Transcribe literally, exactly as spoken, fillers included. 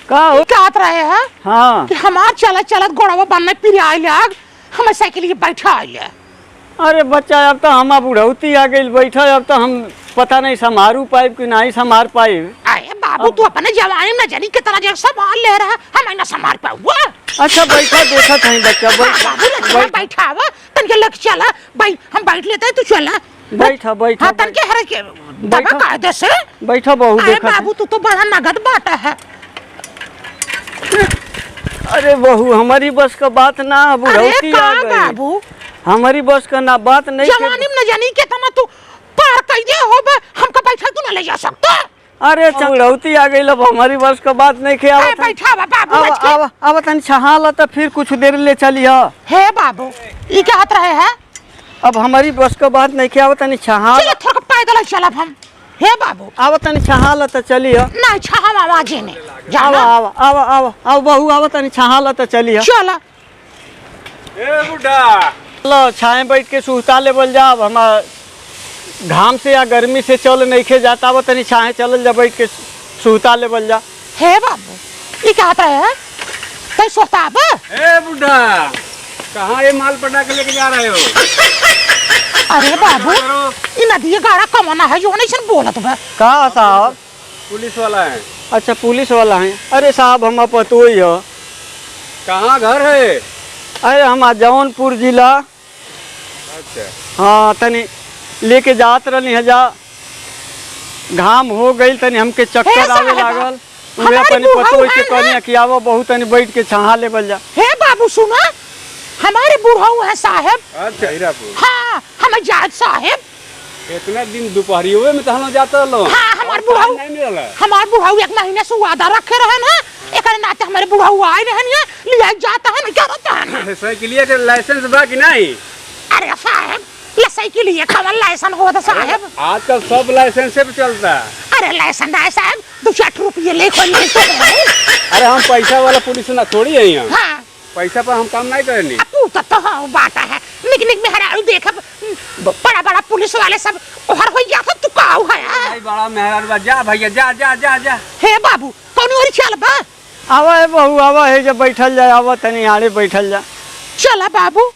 का हो? कहत रहे हैं हाँ। कि हमार चलत चलत गोड़वा बन्ने पिराए लाग, हमें साइकिल के बैठा आइले। अरे बच्चा, अब तो हम बुढ़ौती आ गइल, बैठा, अब तो हम पता नहीं संभारू पाइब कि नहीं संभार पाइब। अरे बाबू, अब तू अपने जवानी में न जानी कितना जन संभाल ले रहा, हम ना संभाल पाऊँ। अच्छा बैठा, देखत हई बच्चा, हाँ, बैठा, बाबू, लक्ष्मण बैठा। बैठा आवा, तनके लग चला, भाई, हम बैठ लेते हैं, तू चला। बैठा, बैठा, हाँ, तनके बैठा। हरे के दबा बैठा। कायदे से। बैठा बहू, अरे देखत हई। बाबू, तू तो बड़ा नगद बाटा है। अरे बहू, हमारी बस का बात ना, अरे बुढ़ौती आ का गई। बाबू? हमारी बस का ना, बात नहीं के जवानी में न जानी कितना तू पार कइले हो बे, हमका बैठा तू ना ले जा सकता। अरे, बुढ़ौती आ गइल, अब हमारी बस का बात नइखे आवत है। बैठा बा, बाबू, आवा, बैठ के। आवा, आवा, तनी छहा ला, त फिर कुछ देर ले चली ह। हे बाबू, ई कहत रहे हैं? अब हमारी बस का बात नइखे आवत, तनी छहा चलो, ला। थोड़ा पैदल ही चलब हम। हे बाबू। आवा, तनी छहा ला, त चली ह। नहीं, छहा आवाजे ने। जाना। आवा, आवा, आवा, आवा, आवा, बहू, आवा, तनी छहा ला, त चली ह। चला। ए बुढ़ा। लो, छाहे बैठ के सुहता लेवल जा। अब हमार घाम से या गर्मी से चल नइखे जाता, अब तनी छाहे चलल जा, बैठ के सुहता लेवल जा। हे बाबू, ई कहत रहे हैं? तै सुहता बा? ए बुढ़ा, कहाँ ये माल पटा के लेके जा रहे हो? अरे बाबू, करो। ई नदिया गाड़ा कमाना है, जो नहीं सन बोलत बा। का साहब? पुलिस वाला है। अच्छा, पुलिस वाला है। अरे साहब, हम पतोई ह। कहाँ घर है? अरे, हम जौनपुर जिला। अच्छा। हाँ, तनी लेके जात रहनी है जा, घाम हो गइल, तनी हमके चक्कर हे आवे साहब, लागल। उहे हमारे अपनी बुढ़ऊ पतोई के है ना? कहनी कि आवा बहू, तनी बैठ के छहा लेवल जा। हे बाबू, सुना, हमारे बुढ़ऊ है साहब। अच्छा, हीरापुर। हाँ, हमें जात साहब। इतना दिन दोपहरियों में तो हम जात रहलो। हाँ, हमार और बुढ़ऊ, time नहीं मिलला। हमार बुढ़ऊ एक महीने से वादा रखे रहन है, एकरे नाते हमारे बुढ़ऊ आए रहन है, लिया जाता है ना, क्या रहता है ना? साइकिलिया के license बा कि नहीं? अरे साहब, ले साइकिलिया कवन license होत है साहब? आजकल सब license पे चलता है। अरे license है साहब, दो चार रुपये ले खोल ले तो है। अरे हम पैसा वाला पुलिस ना थोड़ी है हम। हाँ। पैसा पर हम काम नहीं करनी। अब तू तो, तो हाँ, बात है। निक निक मेहरारू देखब, बड़ा बड़ा पुलिस वाले सब ओहर हो जात, तू का है? भाई बड़ा मेहरारू बा, जा भैया, जा, जा, जा, जा। हे बाबू, कौन ओरी चल बा? आवा है बहू, आवा है, जब बैठल जाए, आवा तनी आड़े बैठल जा। चला बाबू।